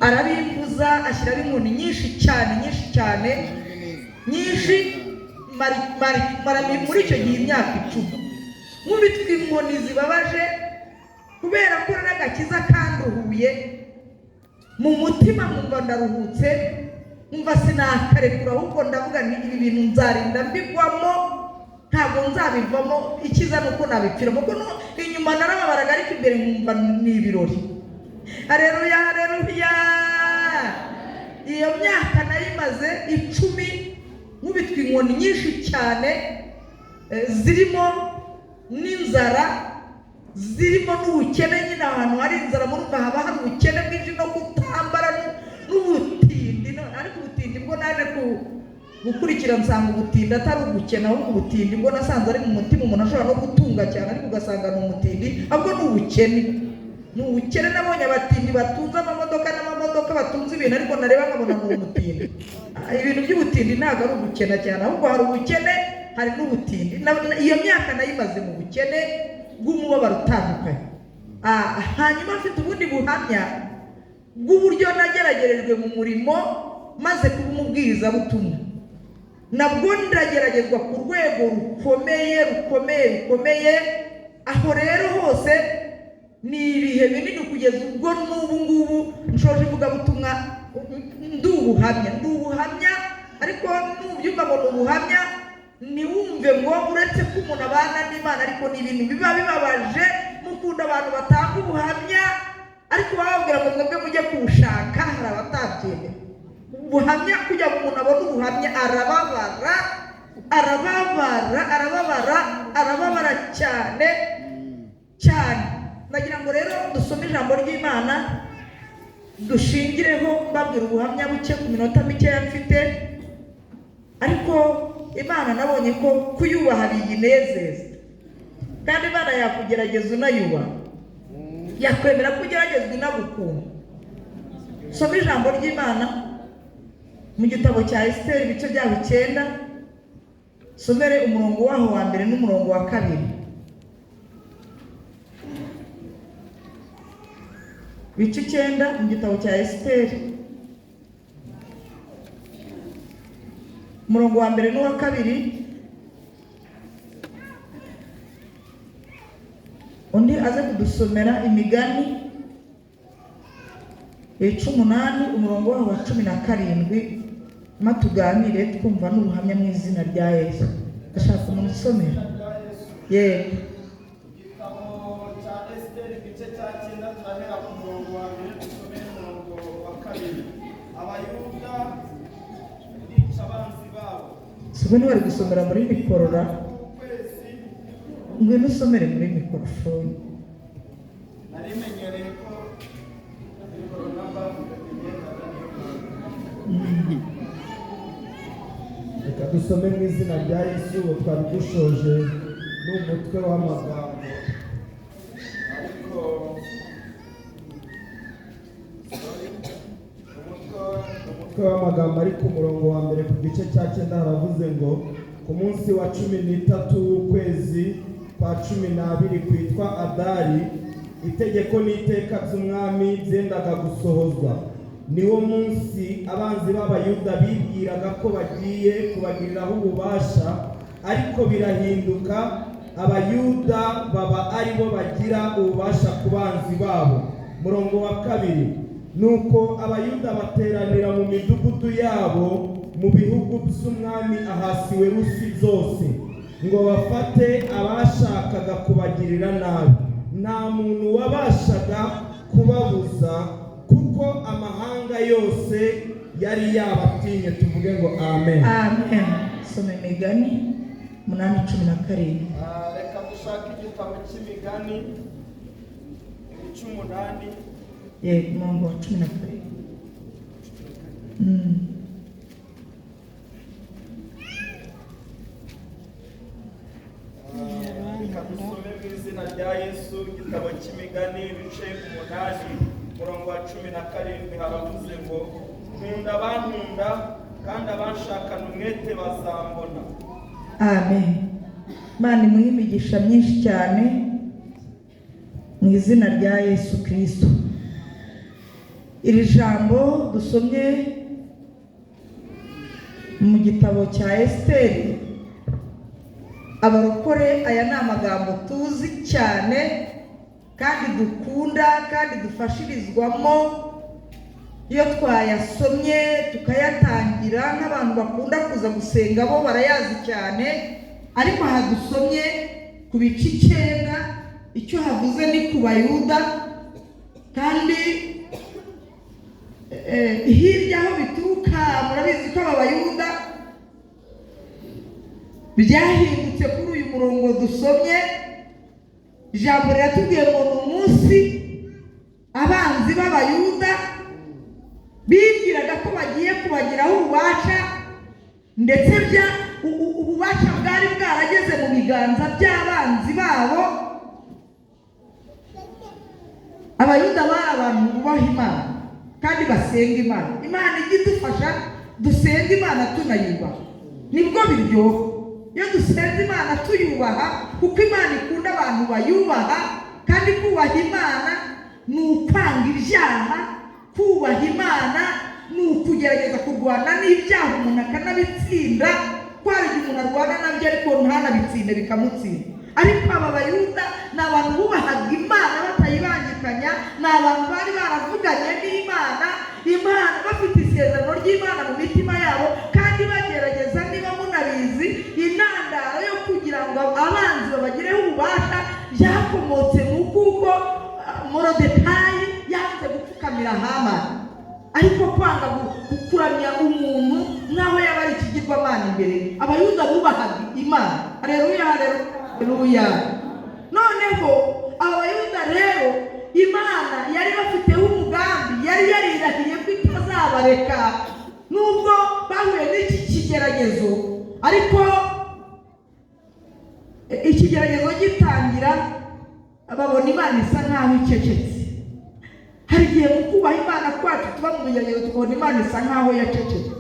Arabimbuza, ashyiraho inkoni nyinshi cyane, nyinshi cyane, nyinshi. Mara muri icyo gihe imyaka 10 nkubitwa inkoni zibabaje, kubera ko n'agakiza kanduhuye mu mutima, nkumva ndaruhutse, nkumva sinakarekura, ahubwo ndavuga nti ibi bintu nzarinda mbigwamo, ntabwo nzabivamo, icyiza ni uko nabipfiramo, kuko inyuma narababaraga, ariko imbere nkumva ni ibirori. Hareruya, hareruya! Iyo myaka nayimaze 10 nkubitwa inkoni nyinshi cyane, zirimo n'inzara, zirimo n'ubukene. Nyine ahantu hari inzara murumva haba hari ubukene bwinshi no kutambara n'ubutindi. Ariko ubutindi bwo naje gukurikira nsanga ubutindi atari ubukene, ahubwo ubutindi bwo nasanze ari mu mutima. Umuntu ashobora no gutunga cyane ariko ugasanga ni umutindi, ahubwo ni ubukene, ni ubukene. Nabonye abatindi batunze amamodoka n'amamodoka, batunze ibintu, ariko nareba nkabona ni umutindi. Ibintu by'ubutindi ntabwo ari ubukene cyane, ahubwo hari ubukene, hari n'ubutindi. Iyo myaka nayimaze mu bukene bw'umubabaro utandukanye. Hanyuma mfite ubundi buhamya bw'uburyo nageragerejwe mu murimo maze kuba umubwirizabutumwa. Nabwo ndageragezwa ku rwego rukomeye, rukomeye, rukomeye. Aho rero hose ni ibihe binini, kugeza ubwo n'ubu ngubu nshoje ivugabutumwa ndi ubuhamya, ndi ubuhamya. Ariko nubyumva ngo ni ubuhamya, ntiwumve ngo uretse ko umuntu abana n'Imana, ariko ni ibintu biba bibabaje. Mukunda abantu batanga ubuhamya, ariko bababwira ngo mwebwe mujye kuwushaka, hari abatabyemera. Ubuhamya, kugira ngo umuntu abone ubuhamya, arababara, arababara, arababara, arababara cyane cyane. Ndagira ngo rero dusome ijambo ry'Imana dushingireho mbabwira ubuhamya buke ku minota mikeya mfite, ariko Imana nabonye ko kuyubaha biyinezeza, kandi Imana yakugerageza unayubaha, yakwemera ko ugeragezwa inagukunda. Soma ijambo ry'Imana mu gitabo cya Esiteri, ibice byaho 9, somere umurongo waho wa mbere n'umurongo wa 2. Ibice 9 mu gitabo cya Esiteri, umurongo wa mbere n'uwa 2. Undi aze kudusomera Imigani ibice 8, umurongo waho wa 17, maze tuganire twumva n'ubuhamya mu izina rya Yesu. Ndashaka umuntu usomera. Yego. Igitabo cya Esiteri igice cya 9, turahera ku murongo wa 1 dusomere umurongo wa 2. Abayuda bica abanzi babo. Si ubwo bari gusomera muri mikorora? Ukwezi Ngwino usomere muri mikorofone. Nari menyereye ko mikoro na bavuga bigendaga, niyo mpamvu. Reka dusome mu izina rya Yesu. Ubu twari dushoje n'umutwe w'amagambo, ariko sorry, umutwe umutwe w'amagambo ari ku murongo wa 1 ku gice cya 9, haravuze ngo ku munsi wa 13 w'ukwezi kwa 12 kwitwa Adari, itegeko n'iteka by'umwami byendaga gusohozwa. Niwo munsi abanzi b'Abayuda bibwiraga ko bagiye kubagiriraho ububasha, ariko birahinduka, Abayuda baba aribo bagira ububasha ku banzi babo. Murongo wa 2, nuko Abayuda bateranira mu midugudu yabo mu bihugu by'umwami Ahasuwerusi byose, ngo bafate abashakaga kubagirira nabi. Nta muntu wabashaga kubabuza, kuko amahanga yose yari yabatinye. Tuvuge ngo amen. Amen. Soma Imigani 8:17. Reka dushake igitabo cy'Imigani ibice 8. Yego, umurongo wa 17. Reka dusome mu izina rya Yesu. Igitabo cy'Imigani ibice 8, umurongo wa 17, haravuze ngo nkunda abankunda, kandi abanshakana umwete bazambona. Amen. Imana imuhe imigisha myinshi cyane mu izina rya Yesu Kristo. Iri jambo dusomye mu gitabo cya Esiteri, abarokore, aya ni amagambo tuzi cyane kandi dukunda kandi dufashirizwamo iyo twayasomye tukayatangira. Nk'abantu bakunda kuza gusenga bo barayazi cyane, ariko aha dusomye ku bice 9, icyo havuze ni ku Bayuda, kandi hirya aho bituruka murabizi ko aba Bayuda byahindutse. Kuri uyu murongo dusomye, ijambo riratubwiye ngo ni umunsi abanzi b'Abayuda bibwiraga ko bagiye kubagiraho ububasha, ndetse ububasha bwari bwarageze mu biganza by'abanzi babo. Abayuda bari abantu bubaha Imana kandi basenga Imana. Imana ijya idufasha dusenga Imana tunayubaha, nibwo biryoha iyo dusenze Imana tuyubaha, kuko Imana ikunda abantu bayubaha. Kandi kubaha Imana ni ukwanga ibyaha, kubaha Imana ni ukugerageza kurwana n'ibyaha umuntu akanabitsinda, ko hari igihe umuntu arwana nabyo ariko ntanabitsinde, bikamutsinda. Ariko aba Bayuda ni abantu bubahaga Imana batayibangikanya, ni abantu bari baravuganye n'Imana, Imana bafite isezerano ry'Imana mu mitima yabo, kandi bagerageza. Niba munabizi, intandaro yo kugira ngo abanzi babagireho ububasha byakomotse mu kuko Morodekayi yanze gupfukamira Hamani, ariko kwanga kuramya umuntu nk'aho yaba ari ikigirwamana imbere. Abayuda bubahaga Imana. Hareruya, hareruya! Noneho Abayuda rero, Imana yari bafiteho umugambi, yari yarirahiye ko itazabareka nubwo bahuye n'iki kigeragezo. Ariko ikigeragezo gitangira, babona Imana isa nkaho icecetse. Hari igihe mu kubaha Imana kwacu tuba mu bigeragezo, tukabona Imana isa nkaho yacecetse.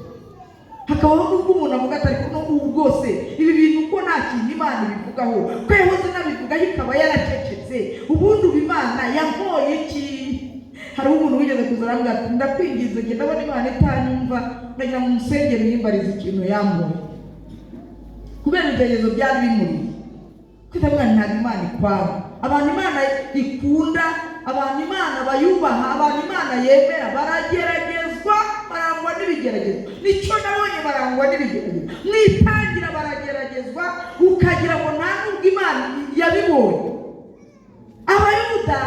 Hakabaho n'ubwo umuntu avuga ati: "Ariko no ubu bwose ibi bintu ko nta kintu Imana ibivugaho, ko yahoze inabivugaho ikaba yaracecetse, ubundi ubu Imana yankoye iki?" Hariho umuntu wigeze kuza arambwira ati: "Ndakwinginze, njye ndabona Imana itanyumva, ndagira ngo umusengere yimbarize ikintu yamboye," kubera ibigeragezo byari bimuriye. Kwita ntabwo Imana ikwanga. Abantu Imana ikunda, abantu Imana bayubaha, abantu Imana yemera barageragezwa, barangwa n'ibigeragezo. Nicyo nabonye, barangwa n'ibigeragezo. Mu itangira barageragezwa, ukagira ngo nta nubwo Imana yabibonye. Abayuda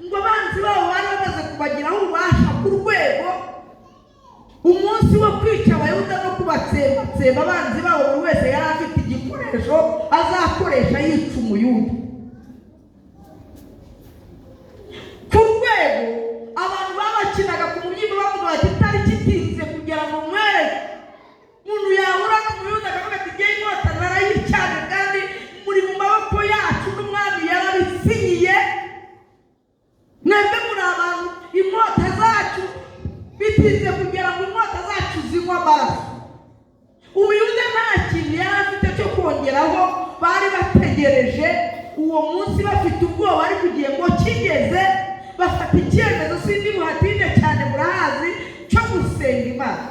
ngo abanzi babo bari bamaze kubagiraho ububasha ku rwego umunsi wo kwica Abayuda no kubatsembatsemba, abanzi babo buri wese yari afite igikoresho azakoresha yica Umuyuda. Ku rwego abantu babakinaga ku mubyimba, bavuga bati: "Itariki itinze kugira ngo mwereke." Umuntu yahura n'Umuyuda akavuga ati: "Ngewe inkota narayicanye kandi muri mu maboko yacu, n'umwami yarabisinyiye, mwebwe muri abantu inkota zacu, bitinze kugira ngo inkota zacu zinywe amaraso." Umuyuda nta kintu yari afite cyo kongeraho. Bari bategereje uwo munsi bafite ubwoba, ariko igihe ngo kigeze bafata icyemezo, sindi buhatinde cyane, murahazi, cyo gusenga Imana.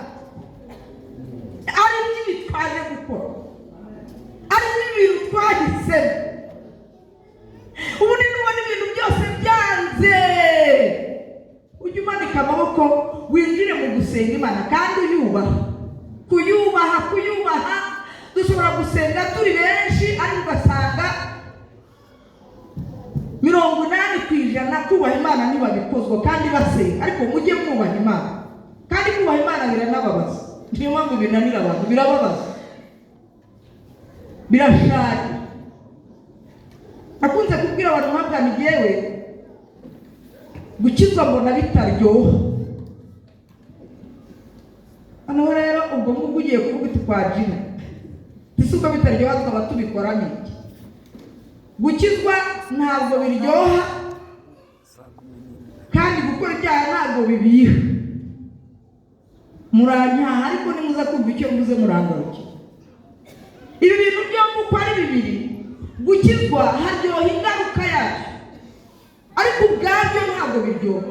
Ari byo twaje gukora, ari ibintu twahisemo. Ubundi nubona ibintu byose byanze, ujye umanika amaboko winjire mu gusenga Imana kandi uyubaha. Kuyubaha, kuyubaha, dushobora gusenga turi benshi, ariko ugasanga 80% kubaha Imana ntibabikozwa kandi basenga. Ariko mujye mwubaha Imana, kandi kubaha Imana biranababaza. Niyo mpamvu binanira abantu, birababaza, birashaje. Akunze kubwira abantu mpabwa ni jyewe gukizwa mbona bitaryoha. Noneho rero ubwo ngubwo ugiye kuvuga uti: "Kwa jina ese uko bitaryoha tukaba tubikoramo iki?" Gukizwa ntabwo biryoha, kandi gukora ibyaha ntabwo bibiha. Muranyaha, ariko nimuza kumva icyo mvuze murangarukira. Ibi bintu byombi uko ari bibiri, gukizwa haryoha ingaruka yabyo, ariko ubwabyo ntabwo biryoha.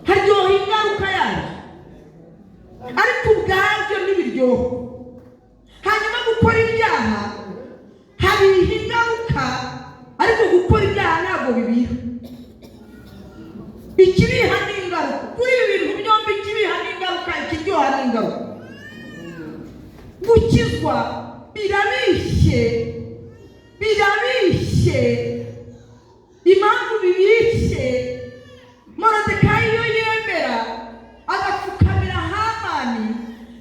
Haryoha ingaruka yayo, ariko ubwabyo ntibiryoha. Hanyuma gukora ibyaha habiha ingaruka, ariko gukora ibyaha ntabwo bibiha. Ikibiha ni ingaruka. Kuri ibi bintu byombi, ikibiha ni ingaruka, ikiryoha ni ingaruka. Gukizwa birabishye, birabishye. Impamvu bibishye, Morodekayi iyo yemera agapfukamira Hamani,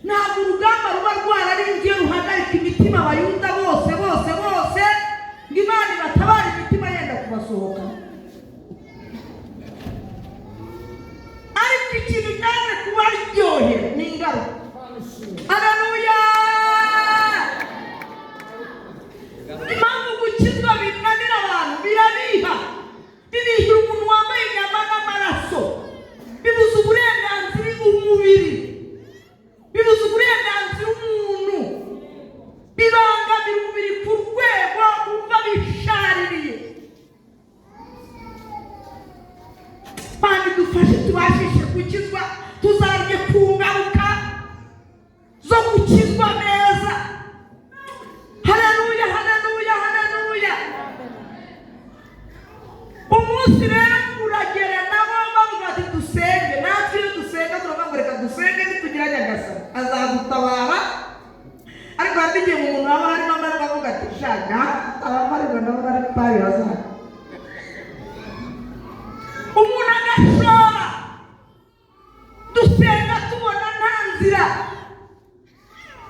ntabwo urugamba ruba rwararingiye ruhagarika imitima Abayuda bose bose bose, ngo Imana ibatabare imitima yenda kubasohoka. Ariko ikintu cyaje kubaryohera ni ingaruka. Haleluya! Impamvu gukizwa binanira abantu, birabiha, bibihira umuntu wambaye inyama n'amaraso, bibuza uburenganzira umubiri, bibuza uburenganzira umuntu, bibangamira umubiri ku rwego wumva bishaririye. Mana idufashe tubashishe gukizwa, tuzarye ku ngaruka zo gukizwa neza. Haleluya, haleluya, haleluya! Umunsi rero uragera nabo bavuga ati dusenge. Natwe iyo dusenga turavuga ngo reka dusenge, nitugira Nyagasani azadutabara. Ariko hari n'igihe mu muntu haba harimo amajwi avuga ati shaka abamarwa nabo bari pari bazaza. Umuntu agashora, dusenga tubona nta nzira,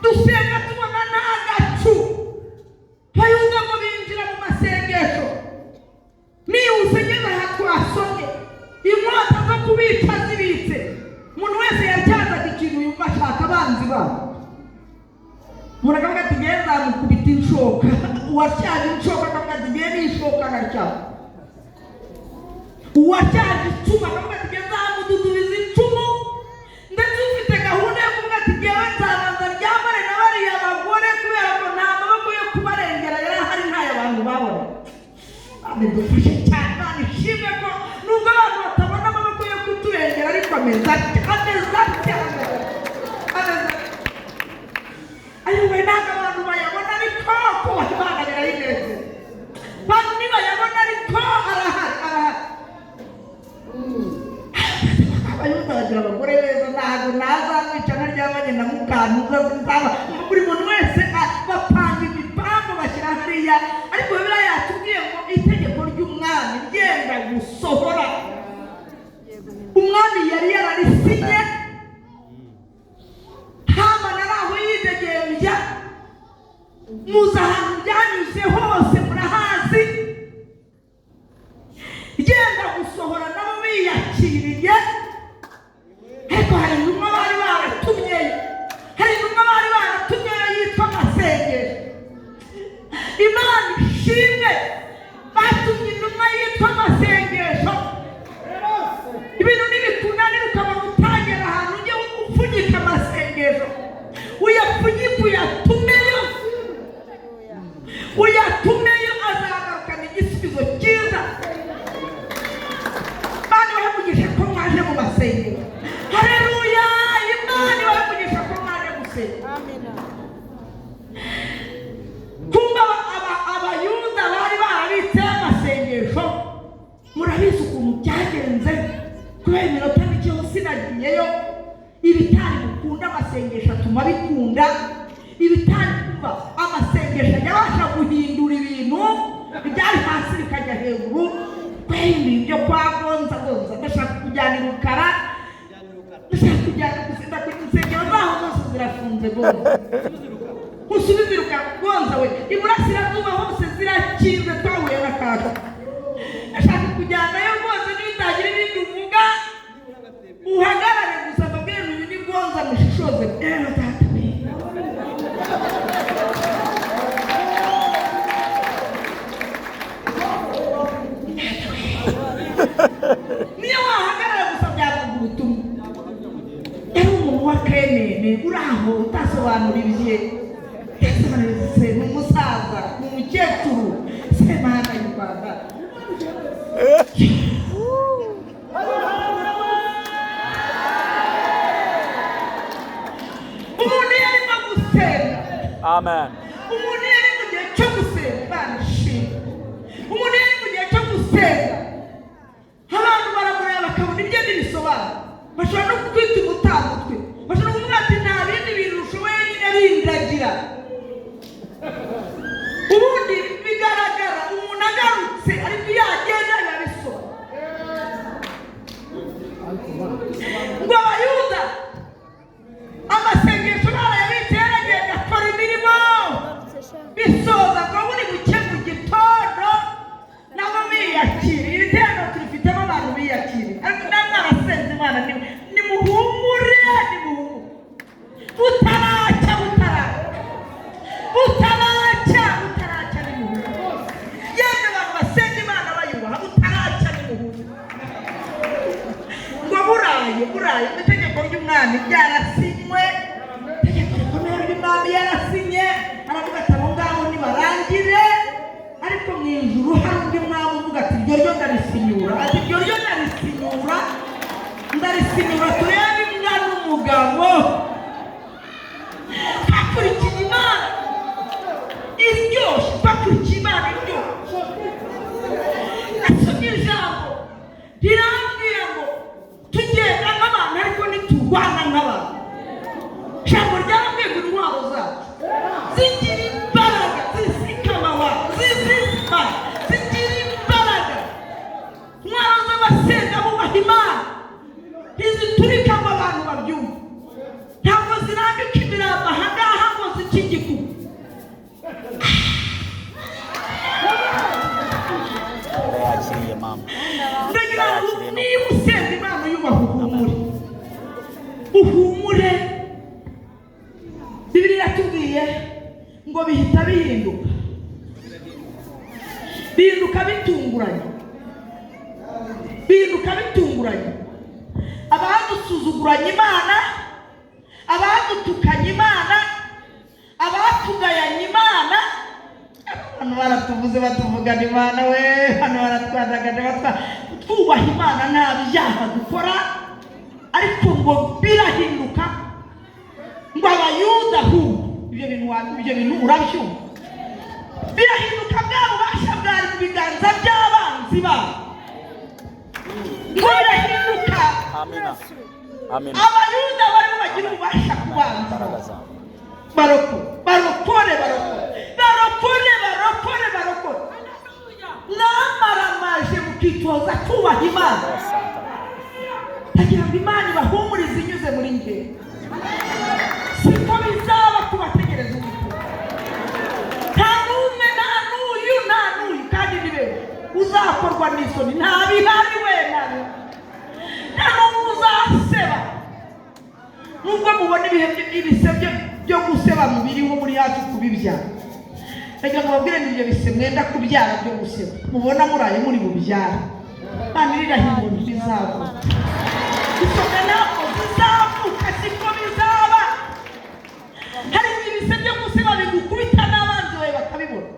dusenga tubona nta gacu. Bayuda ngo binjira mu masengesho, nihuse ngeze aha twasomye, inkota zo kubica zibitse. Umuntu wese yatyazaga ikintu yumva ashaka abanzi babo. Umuntu akavuga ati ngewe nzamukubita inshoka. Uwatyaje inshoka akavuga ati ngewe ni inshoka ngatyaza. Uwatyaje icumu akavuga ati ngewe nzamududubiza icumu. Ndetse ufite gahunda yo kuvuga ati ngewe nzabanza ryambare na bariya bagore, kubera ko nta maboko yo kubarengera yari ahari, ntayo abantu babona. Imana idufashe cyane. Imana ishimwe ko nubwo abantu batabona amaboko yo kuturengera, ariko ameze atya, ameze atya, ameze atya. Ayowe, ntabwo abantu bayabona, ariko kubaha Imana birayinezeza. Abantu ntibayabona, ariko arahari, arahari. Abayuda bagira abagore beza, ntabwo nazamwica nkaryamanye na mukantuza sinzaba. Buri muntu wese bapanga imipango bashyira hariya. Ariko Bibiliya yatubwiye ngo itegeko ry'umwami ryenda gusohora, umwami yari yararisinye, Hamani ari aho yidegembya. Muzi ahantu byanyuze hose, murahazi. Ryenda gusohora nabo biyakiriye, ariko hari intumwa bari baratumyeyo, hari intumwa bari baratumyeyo yitwa amasengesho. Imana ishimwe, batumye intumwa yitwa amasengesho. Ibintu nibikunanira ukabona utagera ahantu, ujye upfunyika amasengesho, uyapfunyike uyatumeyo, uyatumeyo, azagarukana igisubizo cyiza. Imana ibahe umugisha ko mwaje mu masengero. Haleluya! Imana ibahe umugisha ko mwaje gusenga. Kumva Abayuda bari barabitseho amasengesho. Murabizi ukuntu byagenze, kubera iminota mike ho sinagiyeyo. Ibitari bukunda amasengesho atuma bikunda, ibitari kumva amasengesho ajya abasha guhindura ibintu, ibyari hasi bikajya hejuru. Twahinduye ibyo kwa Gonza Gonza, ndashaka kujyana i Rukara, ndashaka kujyana gusenga ku insengero zaho zose zirafunze. Gonza usubize Rukara, Gonza we, iburasirazuba hose zirakinze, twahuye n'akaga. Ndashaka kujyanayo rwose, nitagira ibindi uvuga uhagarare gusa mbabwire uyu ni Gonza, mushishoze. Ewe data we! Niyo wahagarara gusa byavuga ubutumwa. Yari umuntu wa kenene uri aho utasobanura ibye, yasobanutse, ni umusaza, ni umukecuru, Semana y'u Rwanda. Amen. Umuntu iyo ari mu gihe cyo gusenga, Imana ishimwe, umuntu iyo ari mu gihe cyo gusenga, abantu baramureba bakabona ibyo ntibisobanura. Bashobora no kukwita umutamutwe, bashobora no kuvuga ati nta bindi bintu ushoboye nyine, rindagira. Ubundi bigaragara umuntu agarutse, ariko iyo agenda biba bisobanura. Ngo Abayuda amasengesho barayabitse, yaragenda akora imirimo, bisoza ngo buri buke mu gitondo nabo biyakira. Iri teraniro turifitemo abantu biyakiriye, ariko namwe mwarasenze Imana. Nimuhumure, nimuhumure, butaracya, butaracya, butaracya, butaracya, nimuhumure. Yemwe abantu basenga Imana bayubaha, butaracya, nimuhumure. Ngo buraye, buraye, itegeko ry'umwami ryarasinywe, itegeko rikomeye ry'umwami yarasinye, aravuga ati abo ngabo nibarangire. Ariko mu ijuru hari undi mwami uvuga ati iryo ryo ndarisinyura, ati iryo ryo ndarisinyura, ndarisinyura, turebe imbwa n'umugabo. Twakurikiye Imana iryoshye, twakurikiye Imana iryoshye. Nasomye ijambo rirambwira ngo tugenda nk'abantu ariko ntiturwana nk'abantu. Ijambo ryarambwiye ngo intwaro zacu zigira imbaraga, zizikamawa, zizima, zigira imbaraga. Intwaro z'abasenga bubaha Imana ntiziturika ngo abantu babyumve, ntabwo zirambika imirambo ahangaha ngo zice igikuba. Ndayakiriye mama. Ndagira ngo niba usenga Imana yubaha, uhumure, uhumure. Bibiliya iratubwiye ngo bihita bihinduka, bihinduka bitunguranye, bihinduka bitunguranye. Abadusuzuguranye Imana, abadutukanye Imana, abatugayanye Imana, abantu baratuvuze batuvugana Imana we, hano baratwandagaje, batwa twubaha Imana nta byaha dukora, ariko ngo birahinduka. Ngo Abayuda ahubwo ibyo bintu ibyo bintu urabyumva, birahinduka, bwa bubasha bwari mu biganza by'abanzi babo, ngo birahinduka. Amina. Amina. Abayuda barimo bagira ububasha ku banzi Imbaraga babo. zawe. Barokore, barokore, barokore, barokore, barokore, barokore, mwamaramaje mukitoza kubaha Imana, ndagira ngo Imana ibahumurize inyuze muri njye. Siko bizaba kubategereza Uwiteka. Nta n'umwe, nta n'uyu, nta n'uyu, kandi ni benshi uzakorwa n'isoni. Nta bihari we, nta bihari, nta n'umwe uzaseba. Nubwo mubona ibihe ibise byo guseba mubiriho muri hafi kubibyara, ndagira ngo babwire ni ibyo bise mwenda kubyara byo guseba mubona muraye muri bubyara, Imana irirahiye ntibizavuka. Isonga ntabwo zizavuka, siko bizaba. Hari igihe ibise byo guseba bigukubita n'abanzi bawe bakabibona,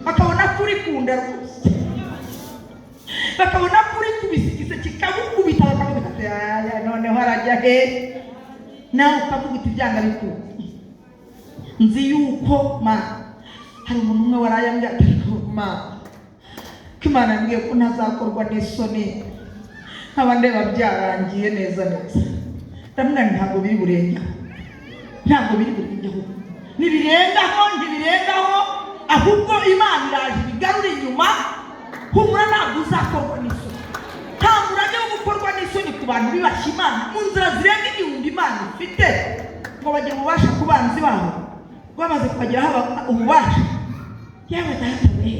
bakabona ko uri kunda rwose, bakabona ko uri kubisa, igise kikagukubita, bakavuga ati aya noneho arajya hehe? Nawe ukavuga uti byanga bikunda, nzi yuko ma hari umuntu umwe warayambwiye ati ma ko Imana yambwiye ko ntazakorwa n'isoni, nkaba ndeba byarangiye neza neza. Ndamubwira nti ntabwo biri burengeho, ntabwo biri burengeho, ntibirengaho, ntibirengaho, ahubwo Imana iraje ibigarura inyuma. Humura, ntabwo uzakorwa n'isoni. Nta murage wo gukorwa n'isoni ku bantu bibashye Imana. Mu nzira zirenga 1000 Imana ifite ngo bagire ububasha ku banzi babo, bamaze kubageraho ububasha. Yewe data we,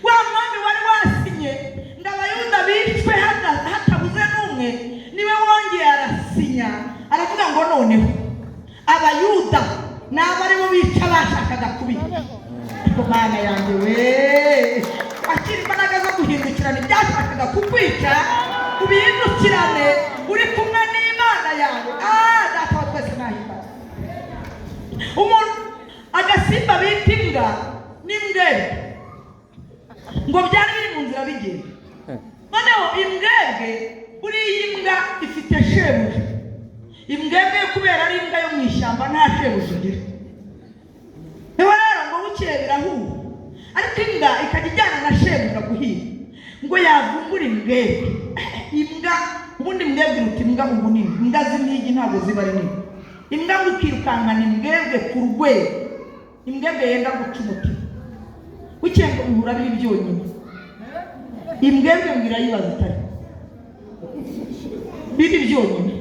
wa mwami wari wasinye ngo Abayuda bicwe hatabuze n'umwe, niwe wongeye arasinya, aravuga ngo noneho Abayuda ni abaribo bica bashakaga kubica. Ariko Mana yanjye we, akira imbaraga zo guhindukirana ibyashakaga kukwica, ubihindukirane uri kumwe n'Imana yawe. Ah, Data wa twese nahimbaza. Umuntu agasimba bita imbwa n'imbwebwe ngo byari biri mu nzira bigenda. Noneho imbwebwe, buriya imbwa ifite shebuja, imbwebwe yo kubera ari imbwa yo mu ishyamba nta shebuja igira. Bukeye birahuha, ariko imbwa ikajya ijyana na shebuja guhiga. Ngo yavumbura imbwebwe, imbwa ubundi imbwebwe iruta imbwa ubunini. Imbwa z'impigi ntabwo ziba ari nini. Imbwa ngo ikirukankana imbwebwe ku rwego, imbwebwe yenda guca umutima. Bukeye ngo bihura biri byonyine, imbwebwe ngo irayibaza itari biri byonyine.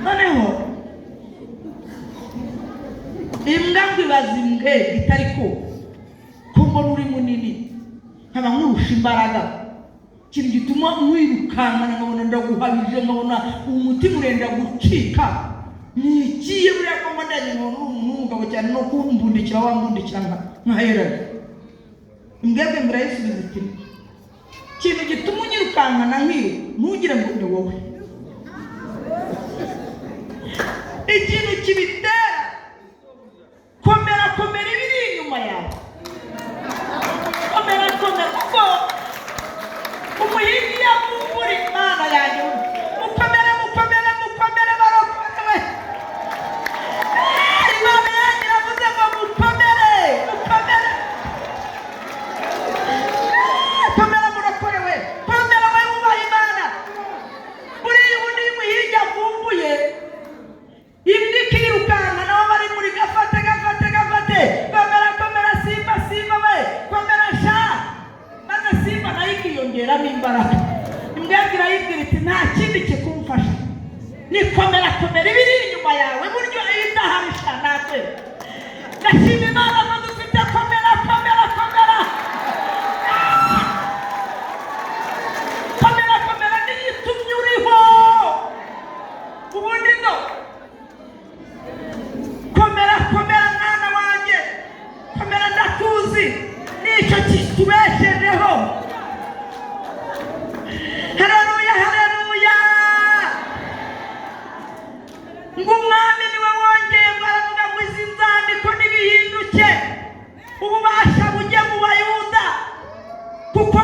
Noneho imbwa ngo ibaza imbwebwe itari ko mbona uri munini, nkaba nkurusha imbaraga, ikintu gituma mwirukankana nkabona ndaguhabije, nkabona umutima urenda gucika, ni ikihe? Buriya ko mbona nkabona uri umuntu w'umugabo cyane, no kumbundikira wambundikira nkaherana. Imbwebwe ngo irayisubiza iti: "Ikintu gituma unyirukankana nk'iyo, ntugire ngo ni wowe. Ikintu kibitera, komera komera ibiri inyuma yawe, komera komera, kuko umuhigi yavumbura Imana yanjye. Mukomere, mukomere, mukomere, barokorewe. Imana yanjye iravuze ngo mukomere, mukomere, komera, murokorewe, komera we wubaha Imana." Buriya ubundi iyo umuhigi avumbuye imbwa ikirukanka, nabo bari muri gafate gafate gafate, komera komera, simba simba we, komera sha, maze simba nayo ikiyongeramo imbaraga. Imbwebwe irayibwira iti: "Nta kindi kikumfasha, ni komera komera ibiri inyuma yawe." Buryo iyo idahari sha natwe. Ndashima Imana ko dufite komera komera komera komera komera, niyo itumye uriho. Ubundi no komera komera, mwana wanjye, komera, ndakuzi, nicyo kitubeshejeho. Haleluya, haleluya! Ngo umwami niwe wongeye, ngo aravuga ngo izi nzandiko nibihinduke, ububasha bujye mu Bayuda, kuko